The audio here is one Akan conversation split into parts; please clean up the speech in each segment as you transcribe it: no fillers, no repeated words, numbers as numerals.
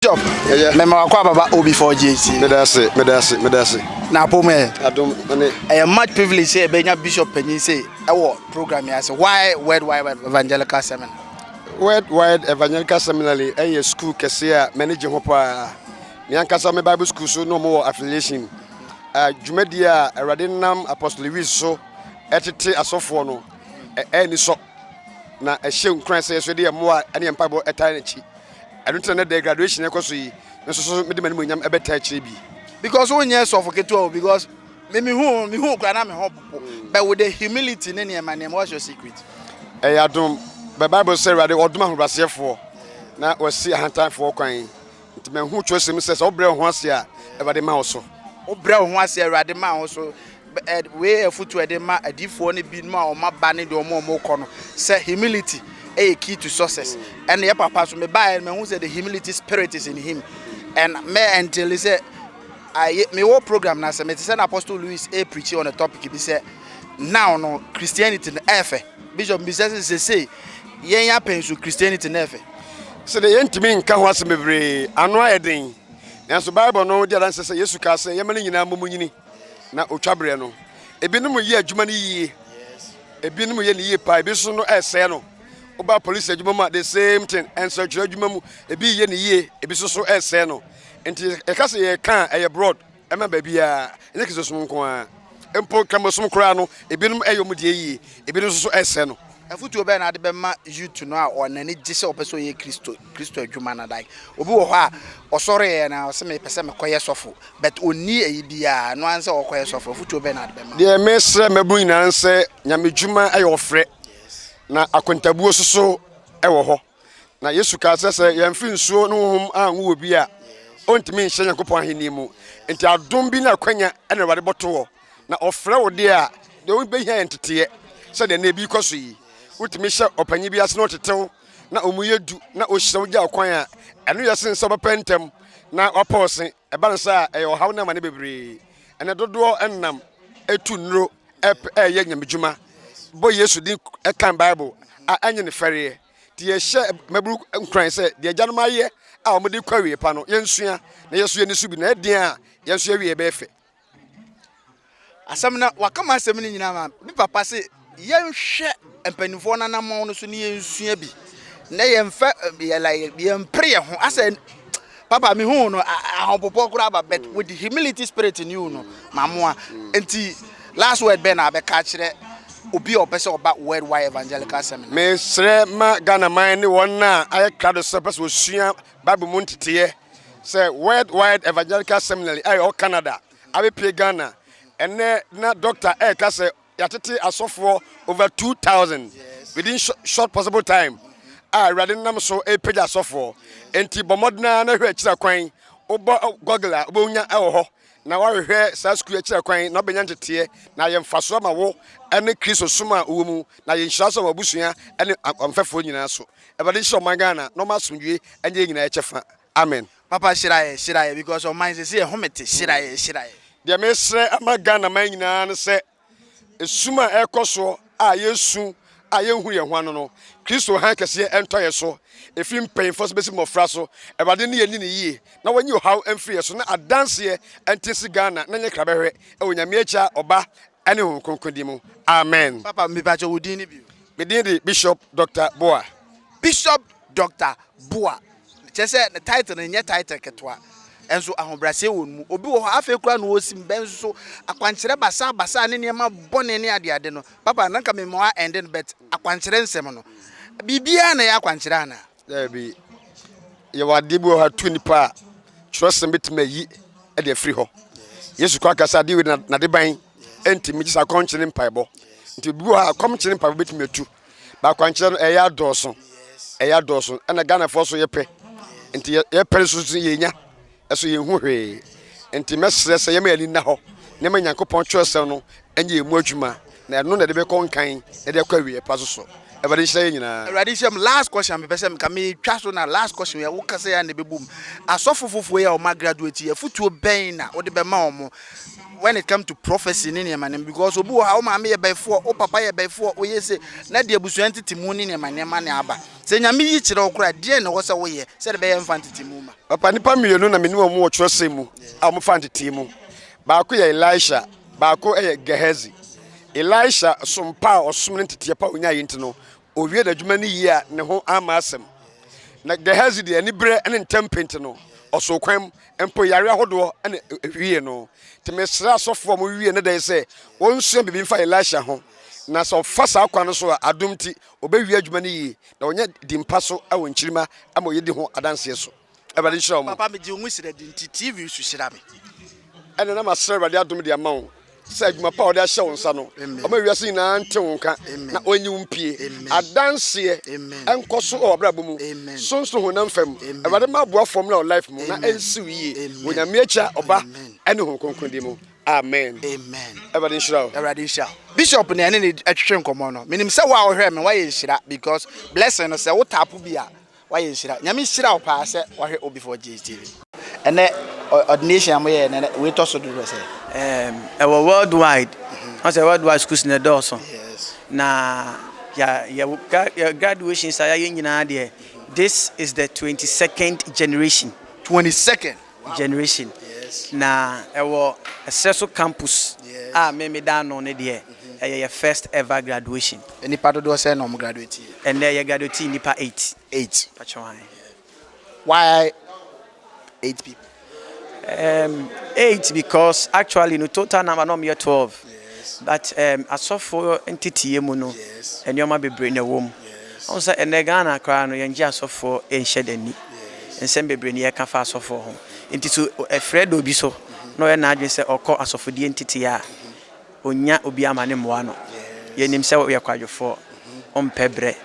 Bishop, mema wakɔ ababa OB4GHC. Meda ase, meda ase, meda ase. Na apɔ mu ɛ? Adom ne. Ɛyɛ much privilege sɛ yɛbɛnya Bishop panyin sɛ ɛwɔ program yi ase. Why Worldwide Evangelical Seminary? Worldwide Evangelical Seminary ɛyɛ school kɛseɛ a m'ani gye ho paa. Me ankasa me Bible school so na wɔn wɔ affiliation. Dwumadie a Awurade nam Apostle Lewis so ɛtete asɔfoɔ no, ɛyɛ anisɔ na ɛhyɛ nkuran sɛ yɛso de yɛn mmoa ne yɛn mpaebɔ ɛtaa n'akyi. Ɛno nti na nnɛ graduation ɛkɔ so yi, me nso so mede m'animuonyam ɛbɛtaa akyire bi. Because wonyɛ sɔfo ketewa o, because me me hu me hu kura na me ho popo, but with the humility ne nneɛma nneɛma, what's your secret? Ɛyɛ adom. But Bible sɛ Awurade ɔdom ahobrɛaseɛfoɔ na wasi ahantanfoɔ kwan. Nti mahu twerɛsɛm sɛ sɛ wobrɛ wo ho ase a, Awurade ma wo so. Wobrɛ wo ho ase a, Awurade ma wo so. Wei yɛ afotu a yɛde ma adiyifoɔ no binom a wɔn aba ne deɛ wɔn a wɔrekɔ no sɛ humility yɛ key to success. Ɛna yɛ papa nso mebaeɛ no mahu sɛ the humility spirit is in him. And me until sɛ ayɛ mewɔ program no ase mete sɛ na Apostle Louis preach on a topic bi sɛ now no Christianity no ɛɛfɛ. Bishop mbisa sɛ sesei yɛn apɛn so Christianity no ɛɛfɛ. Sɛdeɛ yɛntumi nka ho asɛm bebree, ano ayɛ den. Nanso Bible no di adanse sɛ Yesu kaa sɛ yɛmma no nyinaa mmɔ mu nyini na otwa berɛ no. Ebinom yɛ adwuma no yie, ebinom yɛ no yie paa, ebi nso no ɛresɛe no. Woba polisi adwuma mu a, the same thing. Nsɛntwerɛ adwuma mu, ebi yɛ no yie, ebi nso so ɛresɛe no. Nti yɛka sɛ yɛka a, ɛyɛ broad, ɛma baabiara, ɛnyɛ Kristosom nko ara. Mpo Kramosom koraa no, ebinom ɛyɛ wɔn deɛ yie, ebinom nso so ɛresɛe no. Afotuo bɛn na wode bɛma youth no a wɔn ani gye sɛ wɔpɛ sɛ wɔyɛ Kristo Kristo adwuma no? Like obi wɔ hɔ a ɔsɔreeɛ na ɔsɛ mepɛ sɛ mekɔyɛ sɔfo, but ɔnni ayi biara, ɛno ara ne sɛ ɔkɔyɛ sɔfo. Afotuo bɛn na wode bɛma? Deɛ mesrɛ mmabunu nyinaa ne sɛ Nyame dwuma yɛ ɔfrɛ na akontabuo nso so wɔ hɔ. Na Yesu kaa sɛ sɛ yɛmfe nsuo ne honhom anwo obi a, ɔntumi nhyɛ Nyankopɔn ahenni mu. Nti adom bi ne akwanya na Awurade bɔto hɔ. Na ɔfrɛ wo deɛ a, deɛ wobɛhia yɛ nteteɛ sɛdeɛ nnɛ ebi kɔ so yi. Wotumi hyɛ ɔpanyin bi ase na ɔtetew na ɔmu yɛ du na ɔhyira wo gya kwan a, ɛno yɛ sen sɛ wobɛpɛ ntɛm na wapɔ ɔse. Ɛba no saa a, ɛyɛ ɔhaw ne amane bebree. Ɛnɛ dodoɔ nam ɛtu nnuro ɛyɛ nyamedwuma, bɔ Yesu din, ɛkan Bible a ɛnyɛ ne fɛreɛ. Nti yɛhyɛ mmabunu nkuran sɛ deɛ agyanom ayɛ a wɔde kɔ awie pa no, yɛnsua na yɛso yɛni so bi, na ɛdeɛn a yɛn nso yɛwie bɛyɛ fɛ. Asɛm no waka ma asɛm no nyinaa ma me papa se yɛnhwɛ mpanimfoɔ no anammɔn no so ne yɛnsua bi na yɛmfa yɛ like yɛmpere yɛn ho asɛ papa mehu no ahopopɔ koraa ba, but with the humility spirit in you no mamoa. Nti last word bɛn na abɛka akyerɛ obi a ɔpɛ sɛ ɔba Worldwide Evangelical Seminar? Mesrɛ ma Ghana man ne wɔn a ayɛ krado sɛ pɛ sɛ wɔsua Bible mu nteteɛ sɛ Worldwide Evangelical Seminary a ɛwɔ Canada abɛpie Ghana ɛnɛ, na doctor ɛreka sɛ yɛatete asɔfoɔ over 2000 within short possible time a Awurade nam so ɛrepagya asɔfoɔ. Nti bɔ mmɔden ara na hwɛ akyira kwan. Wobɔ Google a, wobɛnya ɛwɔ hɔ na woahwehwɛ saa sukuu akyira kwan na wobɛnya nteteɛ na ayɛ mfasoɔ ama wo ne Kristo som a wowɔ mu na yɛ nhyira so ama w'abusua ne amfɛfoɔ nyinaa so. Awurade nhyira ɔman Ghana na ɔma asomdwie ɛnyɛ yɛn nyinaa kyɛfa. Amen. Papa, hyira yɛ, hyira yɛ, because ɔman sɛ sɛ yɛ te, hyira yɛ, hyira yɛ. Deɛ mesrɛ ama Ghana man nyinaa ne sɛ esum a ɛrekɔ soɔ a yɛsu a yɛnhu yɛn ho ano no, Kristo han kɛseɛ ɛntɔ yɛ so, ɛfiri mpanyimfoɔ so bɛsi mmɔfra so. Awurade ne yɛni ne yie na wɔnyi ɔhaw mfiri yɛ so na adanseɛ ɛnte si Ghana na nyɛ krabɛhwɛ ɛwɔ Nyame Agya, Ɔba ɛne Honhom Kronkron din mu. Amen. Papa, mepakyɛ wo din ne bio? Me din de Bishop Dr Boa. Bishop Dr Boa, kyerɛ sɛ ne title no nyɛ title ketewa, ɛnso ahobrɛaseɛ wɔ no mu. Obi wɔ hɔ afei koraa na ɔsi mbɛn nso akwankyerɛ basaa basaa ne nneɛma bɔne ne adeade no. Papa, na nka mema ɛnde no, but akwankyerɛ nsɛm no, biribiara na ɛyɛ akwankyerɛ anaa? Daabi, yɛwɔ adeɛ bi wɔ hɔ a tu nipa a twerɛsɛm bɛtumi ayi de afiri hɔ. Yesu kɔ akasa adeɛ wei nade ban ɛntumi gye sɛ akɔnkyere ne mpaebɔ. Nti bi wɔ hɔ a akɔmkyere ne mpaebɔ bɛtumi atu, ba akwankyerɛ no ɛyɛ adɔɔso, ɛyɛ adɔɔso. Ɛna Ghanafoɔ so yɛpɛ, nti yɛpɛ nso so yɛnya ɛso yɛnhu hwee. Nti mɛsrɛ sɛ yɛma yɛni nna hɔ na ma Nyankopɔn twerɛsɛm no ɛnyɛ yɛn mu adwuma, na ɛno na ɛde bɛkɔ nkan na ɛde akɔ awieɛ pa so so. Awurade nhyira yɛn nyinaa. Awurade nhyira mu. Last question a mepɛ sɛ meka, metwa so na last question yɛ wo kasa yi a na ɛbɛbɔ mu. Asɔfo foforɔ yi a wɔn agraduate yi, afutuo bɛn na wode bɛma wɔn when it come to prophecy ne nneɛma nneɛma because obi wɔ ha wo maame yɛ bɛyifoɔ, wo papa yɛ bɛyifoɔ, woyɛ se na deɛ abusua ntete mu ne nneɛma nneɛma na aba. Sɛ Nyame yi kyerɛ wo koraa deɛn na ɛwɔ sɛ woyɛ sɛdeɛ ɛbɛyɛ mfa ntete mu ma? Papa, nnipa mmienu na menim wɔn wɔ twerɛsɛm mu a wɔfa ntetee mu. Baako yɛ Elisha, baako yɛ Gehazi. Elisha som pa a ɔsom ne nteteɛ pa a ɔnyaeɛ nti no, ɔwie n'adwuma no yie a ne ho amma asɛm. Na Gehazi deɛ, aniberɛ ne ntɛmpɛ nti no, ɔsoo kwan mu, mpo yare ahodoɔ na ɛwiee no. Nti mesrɛ asɔfoɔ a wɔwie ne da yi sɛ wɔnsua biribi mfa Elisha ho, na sɛ ɔfa saa kwan no so a, adom nti, ɔbɛwie adwuma no yie, na wanya din pa so wɔ nkyirimma ama wɔadi ho adanseɛ so. Awurade nhyira wo mo. Papa megye wo nwosira di nti TV so hyira me. Ɛna na masrɛ Awurade adom de ama wo sɛ adwuma pa a ɔde ahyɛ wo nsa no, ɔma wiase nyinaa nte wo nka na ɔnyi wo mpue. Adanseɛ nkɔ so wɔ w'abrabɔ mu, sonso honam fam. Awurade ma aboafoɔ mmra wo life mu na ɛnsi wo yie. Wɔ Nyame Agya, Ɔba ɛne Honhom Kronkron din mu. Amen. Amen. Awurade nhyira wo. Awurade nhyira wo. Bishop na ɛne ne ɛtwetwe nkɔmmɔ no. Menim sɛ wo a wohwɛ me woayɛ nhyira because blessing no sɛ wo tap bi a Wayɛ nhyira. Nyame nhyira wo paa sɛ wahwɛ Obi for GHTV. Ɛnɛ ordination a moyɛɛ no wei tɔ so dodoɔ sɛ? Ɛwɔ world wide. Wɔn sɛ world wide schools na ɛdɔɔso. Na yɛ yɛ graduations a yɛayɛ nyinaa deɛ this is the 22nd generation. 22nd. Generation. Na ɛwɔ ɛsrɛ so campus a me meda ano no deɛ ɛyɛ yɛ first ever graduation. Nnipa dodoɔ sɛn na wɔn graduate yɛ? Ɛnɛ yɛ graduate nnipa eight. Eight. Pakyɛ wɔn. Why eight people? Eight because actually no total number na wɔn yɛ 12. But asɔfoɔ nteteeɛ mu no nneɛma bebree na ɛwɔ mu. Wɔn sɛ ɛnɛ Ghana koraa no yɛn gye asɔfoɔ nhyɛ da ni. Nsɛm bebree na yɛka fa asɔfoɔ ho. Nti so ɛfrɛ da obi so na ɔyɛ n'adwene sɛ ɔkɔ asɔfodie nteteeɛ a, ɔnnya obi ama ne mmoa no. Yɛnim sɛ woyɛ kwadwofoɔ, wompɛ berɛ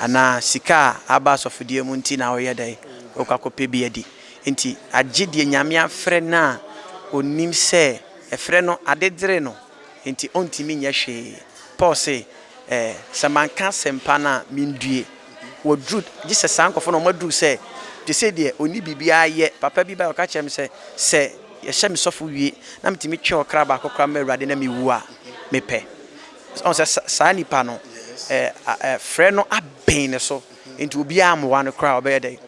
anaa sika a aba asɔfodie mu nti na woyɛ dɛn, wokɔ akɔpɛ bi adi. Nti agye deɛ Nyame afrɛ no a ɔnim sɛ ɛfrɛ no ade dere no nti ɔntumi nyɛ hwee. Paul se, Eh, sɛ manka asɛmpa no a, mendue. Wɔduru, gye sɛ saa nkurɔfoɔ no wɔaduru sɛ, te sɛ deɛ ɔnni biribiara yɛ. Papa bi bae, ɔka kyerɛɛ me sɛ, sɛ yɛhyɛ me sɔfo wie na metumi twe ɔkra baako koraa ma Awurade na mewu a, mepɛ. Ɔhu sɛ saa nipa no, eh, eh, frɛ no abɛn ne so, nti obiara mmoa no koraa a, ɔbɛyɛ dɛn?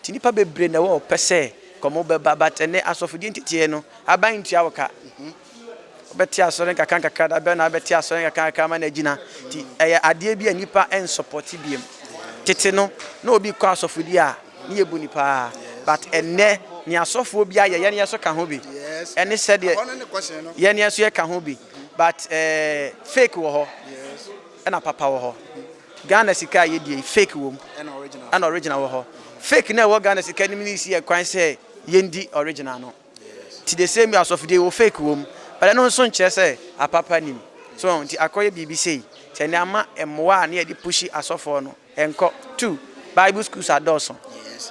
Nti nnipa bebree na ɛwɔ ɔpɛ sɛ kɔm bɛba, but ɛnnɛ asɔfodie nteteɛ no, aban ntua wo ka. Wobɛte asɔre nkakrankakra, da bɛn na wobɛte asɔre nkakrankakra ama no agyina? Nti ɛyɛ adeɛ bi a nnipa nsɔpɔte biom. Tete no, na obi kɔ asɔfodie a, ne yɛbu no paa. But ɛnnɛ, nea asɔfoɔ bi ayɛ, yɛn nso ka ho bi. Ɛne sɛdeɛ yɛn nso yɛka ho bi. But eh, fake wɔ hɔ, ɛna papa wɔ hɔ. Ghana sika a yɛdie yi, fake wɔ mu, ɛna original wɔ hɔ. Fake no a ɛwɔ Ghana sika no mu no si yɛn kwan sɛ yɛndi original no. Nti the same way asɔfodie wɔ fake wɔ mu but ɛno nso nkyerɛ sɛ apapa nim. So wɔn nti akɔyɛ biribi sei nti ɛnɛ ama mmoa a ne yɛde pushi asɔfoɔ no ɛnkɔ. Two, Bible schools adɔɔso.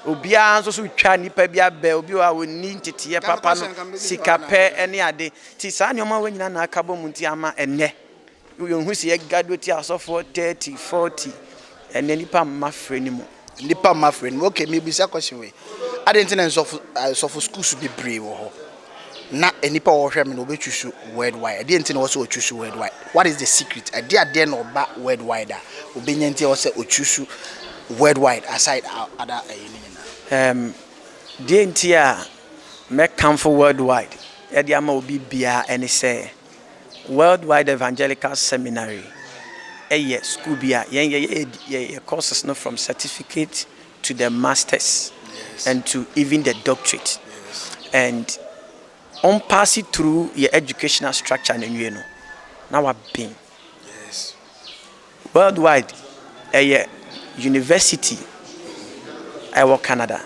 Obiara nso so twa nipa bi abɛ obi wɔ a ɔnni nteteɛ papa no sika pɛ ɛne ade. Nti saa nneɛma wɔ nyinaa na aka bɔ mu nti ama ɛnɛ Yɛhu sɛ yɛ graduate asɔfoɔ 30, 40, ɛnɛ nipa mma frɛ no mu. Nipa mma frɛ no mu. Okay, mebisa question wei. Adɛn nti na nsɔfo asɔfo schools bebree wɔ hɔ na nipa a ɔhwɛ me no ɔbɛchusu worldwide? Ɛdeɛn nti na ɛwɔ sɛ ɔchusu worldwide? What is the secret? Ɛdeɛ adeɛ na ɔba worldwide a ɔbɛnya nti ɛwɔ sɛ ɔchusu worldwide aside other ɛyi no nyinaa? Deɛ nti a mɛkamfo worldwide de ama obi biara ne sɛ, Worldwide Evangelical Seminary yɛ sukuu bi a yɛn yɛyɛ yɛ courses no from certificate to the masters and to even the doctorate and wɔn pass through yɛ educational structure no nwie no na waben. Worldwide ɛyɛ university a ɛwɔ Canada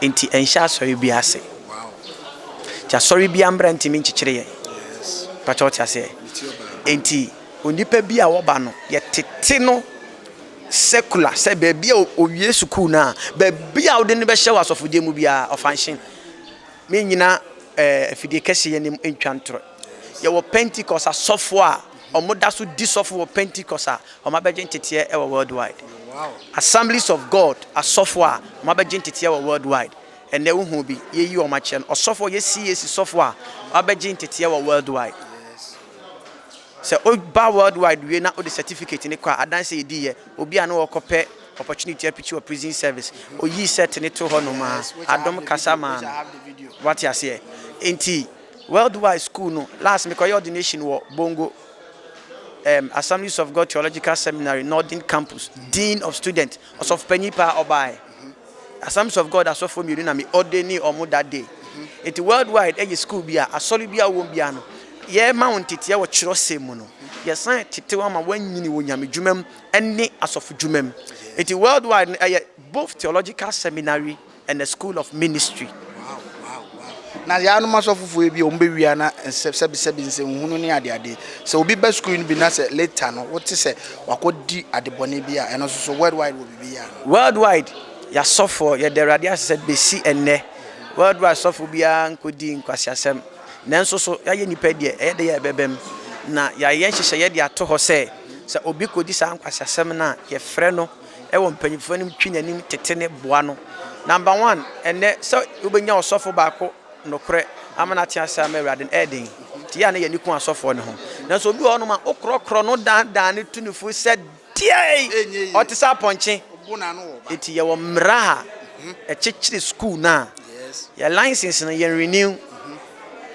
nti ɛnhyɛ asɔre biara ase. Nti asɔre biara mmra ntumi nkyekyere yɛn. Pakyɛ wote aseɛ? Nti onipa bi a wɔba no yɛtete no secular sɛ baabi a owie sukuu no a baabi a wode no bɛhyɛ wɔ asɔfodie mu biara ɔfanhyen. Mennyina afidie kɛseɛ anim ntwa ntorɔ. Yɛwɔ Pentecost asɔfoɔ a. wɔda so di sɔfo wɔ Pentecost a wɔabɛgye nteteɛ wɔ worldwide. Assemblies of God asɔfo a wɔabɛgye nteteɛ wɔ worldwide. Ɛnnɛ wohu bi, yɛyi wɔn akyerɛ no. Ɔsɔfo a ɔyɛ CAC sɔfo a wabɛgye nteteɛ wɔ worldwide. Sɛ woba worldwide wie na wode certificate no kɔ a, adanse a yɛdiiɛ, obi a na ɔrekɔpɛ opportunity apikyi wɔ prison service, oyii cert no too hɔnom a, adom kasa maa no. Wate aseɛ? Enti worldwide school no, last mekɔyɛ ordination wɔ Bongo um, Assemblies of God Theological Seminary, Northern Campus, Dean of Student, ɔsɔfopanyin paa ɔbaeɛ. Assemblies of God asɔfoɔ mmienu na me ordainee wɔn that day. Nti worldwide ɛyɛ school bi a asɔre bi a wowɔ mu biara no yɛma wo nteteɛ wɔ kyerɛwsɛm mu no yɛsan tete wo ama woanyini wɔ nyame dwuma mu ne asɔfo dwuma mu. Nti worldwide no ɛyɛ both theological seminary and a school of ministry. Wow wow wow na yaanom asɔfofoɔ yi bi a wɔn bɛwia na nsɛ sɛbi sɛbi nsɛnhunu ne adeade sɛ obi ba sukuu no bi na sɛ later no wote sɛ wakɔdi adebɔne bi a ɛno nso so worldwide wɔ biribi yɛ anaa? Worldwide yasɔfoɔ yɛda Awurade ase sɛ bɛsi ɛnnɛ worldwide sɔfo biara nkɔdii nkwaseasɛm nanso so yɛayɛ nnipa deɛ ɛyɛ dɛ yɛ ɛbɛbam na yɛayɛ nhyehyɛeɛ de ato hɔ sɛ sɛ obi kɔdi saa nkwaseasɛm no a yɛfrɛ no wɔ mpanyinfoɔ anim twi n'anim tete ne boa no number one ɛnnɛ sɛ wobɛnya ɔsɔfo baako nokorɛ ama no ate ase ama Awurade no ɛyɛ den nti yɛ a na yɛn ani ku asɔfoɔ no ho nanso obi wɔ hɔnom a wokorɔkorɔ no daadaa no tu no fo sɛ Deɛn! Ɔte sɛ apɔnkye. Enti yɛwɔ mmara a ɛkyekyere sukuu no a yɛ license no yɛn renew.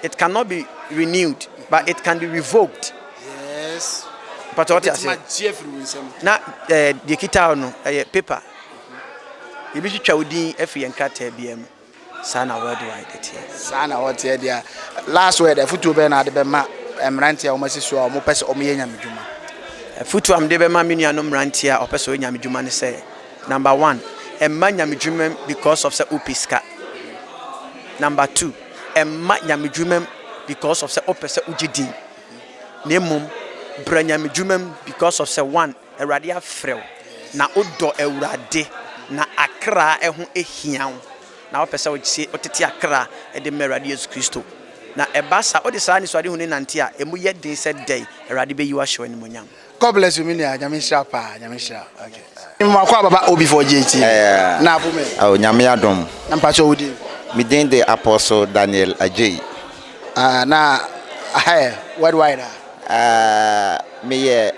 It cannot be renewed but it can be revoked. Mpatɔ ɔte ase. Na eh, deɛ kita no ɛyɛ paper. Yɛbɛtwitwa wo din afiri yɛn krataa biara mu. Saa na worldwide teɛ. Saa na ɔteɛ deɛ. Last word, afutuo bɛn na ade bɛma mmeranteɛ a wɔasi so a wɔpɛ sɛ wɔyɛ nyamedwuma? Afutuo a mede bɛma me nuanom mmeranteɛ a wɔpɛ sɛ wɔyɛ nyamedwuma ne sɛ, number one, mma nyamedwuma mu because of sɛ wopɛ sika. Number two, mma nyamedwuma mu because of sɛ wopɛ sɛ wogye din. Na mmom, bra nyamedwuma mu because of sɛ one, Awurade afrɛ wo, na wodɔ Awurade, na akra ho hia wo, na wopɛ sɛ wotete akra de ma Awurade Yesu Kristo. Na ɛba saa, wode saa anisoadehu no nante a, emu yɛ den sɛ dɛn, Awurade bɛyi wo ahyɛ wo animuonyam. God bless you me nua nyame nhyira paa nyame nhyira okay. Mmakɔ ababa obi for JT. Eh, na abo me. Oh, nyame adom. Na mpakyɛ wo din. Me din de Apostle Daniel Adjei. Ah, na aha yɛ worldwide a. Ah, meyɛ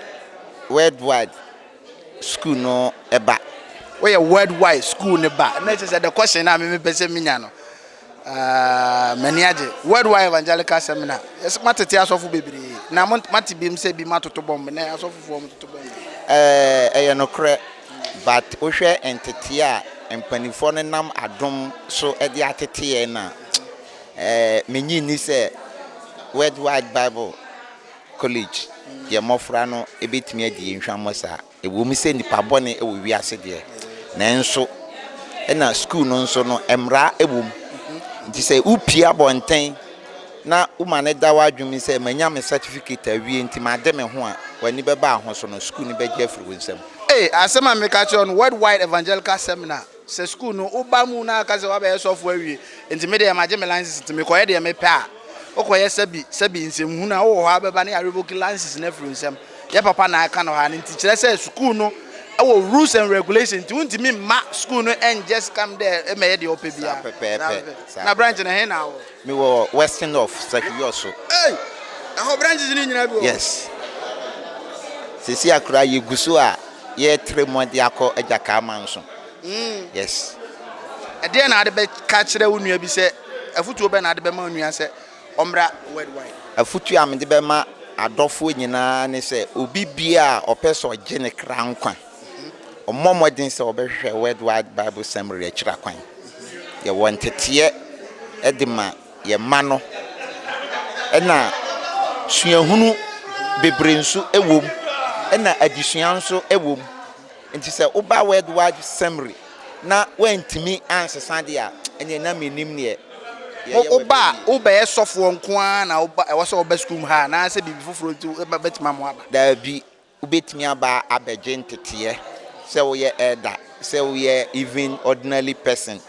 Worldwide school no ba. Woyɛ worldwide school no ba. Na kyerɛ sɛ the question na me mepɛ sɛ menya no. Uh, m'ani agye. Worldwide Evangelical Seminar. Yes, matete asɔfo bebree. Na mate bi sɛ bi matoto bɔmb na asɔfofoɔ mototo bɔmb. Eh, ɛyɛ nokorɛ. But wohwɛ nteteɛ a mpanimfoɔ no nam adom so de atete yɛn no a, eh, menye nni sɛ Worldwide Bible College, yɛn mmɔfra no bɛtumi adi yɛn hwammɔ saa. Ɛwom sɛ nnipa bɔne wɔ wiase deɛ, nanso ɛna sukuu no nso no, mmara wɔ mu. Nti sɛ wopue abɔnten na woma no da w'adwene mu sɛ manya me certificate awie nti made me ho a, w'ani bɛba ho so no, sukuu no bɛgye afiri wo nsam. Ei, asɛm a meka kyerɛ wo no, Worldwide Evangelical Seminar, Sɛ sukuu no wo ba mu na aka sɛ wabɛyɛ sɔfo awie nti me deɛ magye me license nti mekɔyɛ deɛ mepɛ a, wokɔyɛ sɛbi sɛbi nsɛmhunu a wowɔ hɔ a bɛba ne yɛarevoke license no afiri wo nsam. Yɛ papa na aka no ha no nti kyerɛ sɛ sukuu no wɔ rules and regulations nti wontumi mma sukuu no and just come there mmɛyɛ deɛ wopɛ Saa biara. pɛpɛɛpɛ, Saa pɛpɛ. saa Na branch pɛpɛɛpɛ. no ɛhe na wɔ? Mewɔ Western North, Sahwi-Yorso. Ei! Ɛhɔ branches no nyinaa bi wɔ hɔ? Yes. Seesei a koraa yɛgu so a yɛretrɛ mu de akɔ Agyakaa Manso. Yes. Ɛdeɛn na wode bɛka akyerɛ wo nua bi sɛ, afotuo bɛn na wode bɛma wo nua sɛ ɔmmra Worldwide? Afotuo a mede bɛma adɔfoɔ nyinaa ne sɛ, obi biara a ɔpɛ sɛ ɔgye ne kra nkwa, ɔmmɔ mmɔden sɛ ɔbɛhwehwɛ Worldwide Bible Seminary akyiri akwan. Yɛwɔ nteteɛ de ma yɛn mma no, ɛna suahunu bebree nso wɔ mu, ɛna adesua nso wɔ mu. Nti sɛ woba Worldwide Seminary na woantumi ansesa deɛ a, ɛneɛ na mennim neɛ yɛyɛ wɔ Woba a, baabi. wobɛyɛ sɔfoɔ nko ara na woba, ɛwɔ sɛ woba sukuu mu ha anaasɛ biribi foforɔ nti bɛtumi ama woaba? Daabi, Wobɛtumi aba abɛgye nteteɛ, sɛ woyɛ elder, sɛ woyɛ even ordinary person,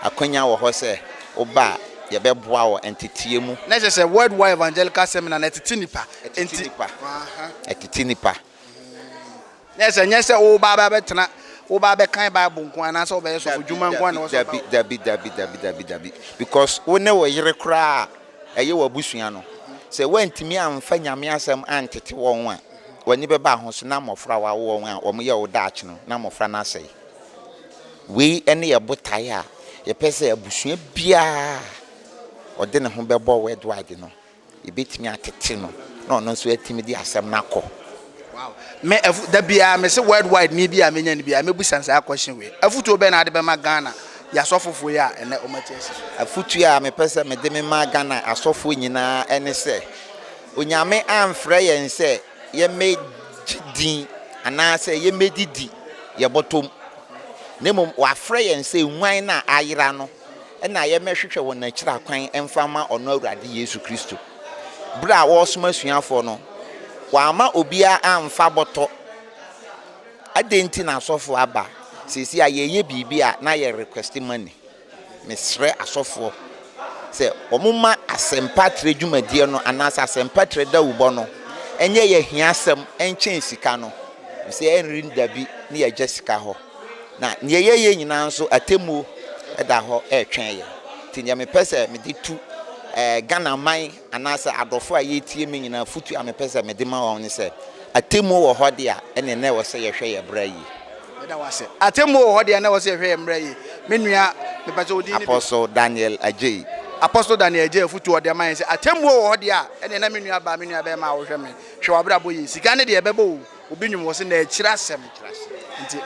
akwanya wɔ hɔ sɛ woba a. Yɛbɛboa wɔ nteteɛ mu. Na kyerɛ sɛ World Wide Evangelical Seminar no ɛtete nnipa. Ɛtete nnipa. Ɛtete nnipa. Na ɛsɛ nyɛ sɛ woba abɛtena, woba abɛkan Bible nko anaasɛ wobɛyɛ sɔfo dwuma nko na wɔsɔ Dabi, dabi, dabi, dabi, dabi, dabi. Because wo ne wo yere koraa a ɛyɛ w'abusua no, sɛ woantumi amfa Nyame asɛm antete wɔn a, w'ani bɛba ho so na mmɔfra a woawo wɔn a wɔyɛ wo daakye no, na mmɔfra no asɛe. Wei ne yɛn botaeɛ a yɛpɛ sɛ abusua biara a ɔde ne ho bɛbɔ Worldwide no, yɛbɛtumi atete no na ɔno nso atumi de asɛm no akɔ. Wow. Me afu da biara me se worldwide ni bi a menya no biara mɛbusa no saa question wei. Afutuo bɛn na ade bɛma Ghana yɛ asɔfofoɔ yi a ɛnɛ wɔn ati asi so? Afutuo a mepɛ sɛ mede mema Ghana asɔfoɔ nyinaa ne sɛ, Onyame amfrɛ yɛn sɛ yɛmmɛgye din anaasɛ yɛmmɛdidi yɛn bɔtɔ mu, na mmom wafrɛ yɛn sɛ nnwan no a ayera no na yɛmmɛhwehwɛ wɔn akyiri akwan mfa mma ɔno Awurade Yesu Kristo. Berɛ a wɔresoma asuafoɔ no, wamma obiara amfa bɔtɔ. Adɛn nti na asɔfoɔ aba seesei a yɛreyɛ biribi a na yɛ request money? Mesrɛ asɔfoɔ sɛ wɔmma asɛmpa trɛ dwumadie no anaasɛ asɛmpa trɛ dawubɔ no nyɛ yɛn ahiasɛm nkyɛn sika no, ɛfiri sɛ ɛnri da bi ne yɛagya sika hɔ. Na deɛ yɛyɛ nyinaa nso atemmuo da hɔ retwɛn yɛn. Nti deɛ mepɛ sɛ mede tu eh, Ghana man anaasɛ adɔfoɔ a yɛretie me nyinaa afotuo a mepɛ sɛ mede ma wɔn ne sɛ, atemmuo wɔ hɔ deɛ a, ɛnneɛ na ɛwɔ sɛ yɛhwɛ yɛn bra yie. Meda wo ase. Atemmuo wɔ hɔ deɛ na ɛwɔ sɛ yɛhwɛ yɛn mmra yie. Me nua, mepɛ sɛ wo din ne bi? Apostle Daniel Adjei. Apostle Daniel Adjei afotuo a ɔde ama yɛn sɛ atemmuo wɔ hɔ deɛ a, ɛnneɛ na me nua baa, me nua bɛrima a wohwɛ me, hwɛ w'abrabɔ yie. Sika no deɛ ɛbɛba o, obi nnwom wɔ se na akyiri asɛm. Nti.